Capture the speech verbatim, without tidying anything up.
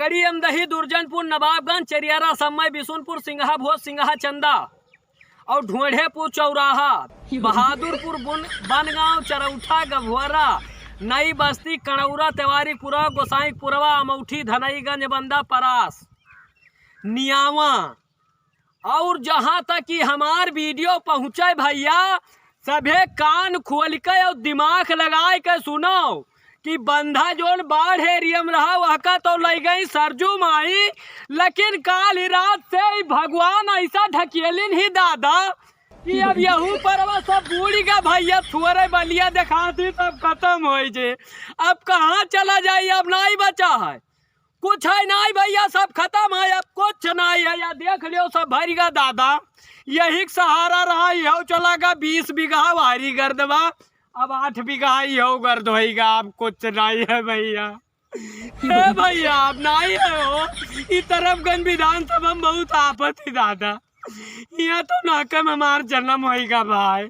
कड़ी अमदही, दुर्जनपुर, नवाबगंज, चेरियरा, सम्मय, बिशुनपुर, सिंघा भोज, सिंघा चंदा और ढोढ़ेपुर चौराहा, बहादुरपुर, बुन-, बनगांव, चरौठा, गभुअरा, नई बस्ती, कणौरा, तेवारीपुरा, गोसाईपुरवा, अमौठी, धनईगंज, बंदा, परास, नियावा, और जहाँ तक कि हमार video पहुँचे भइया, सभे कान खोल के और दिमाग लगाए के सुनो कि बंधा जौन बाढ़ area में रहा, वहका तो लइ गई सरजू माई, लेकिन काल ही रात से ही भगवान ऐसा ढकेलिन ही दादा कि अब यहू परवा सब बूड़ी गा भइया, थुअरे बलिया देखाती, सब खतम होइ जे। अब कहाँ चला जाई, अब नाहीं बचा है। कुछ है नाहीं भइया, सब खतम है, अब कुछ नाहीं है। या देख लियो, सब भरिगा दादा, यही के सहारा रहा, इहो चला गा बीस बीघा वारी गर्दवा, अब आठ बीघा इहो गर्द होइगा, अब कुछ नाहीं है भइया। हे भइया, अब नाहीं है हो, ई तरफगंज विधानसभा में बहुत आफत है दादा, यहाँ तो नाका में हमार जन्म होइगा भाई।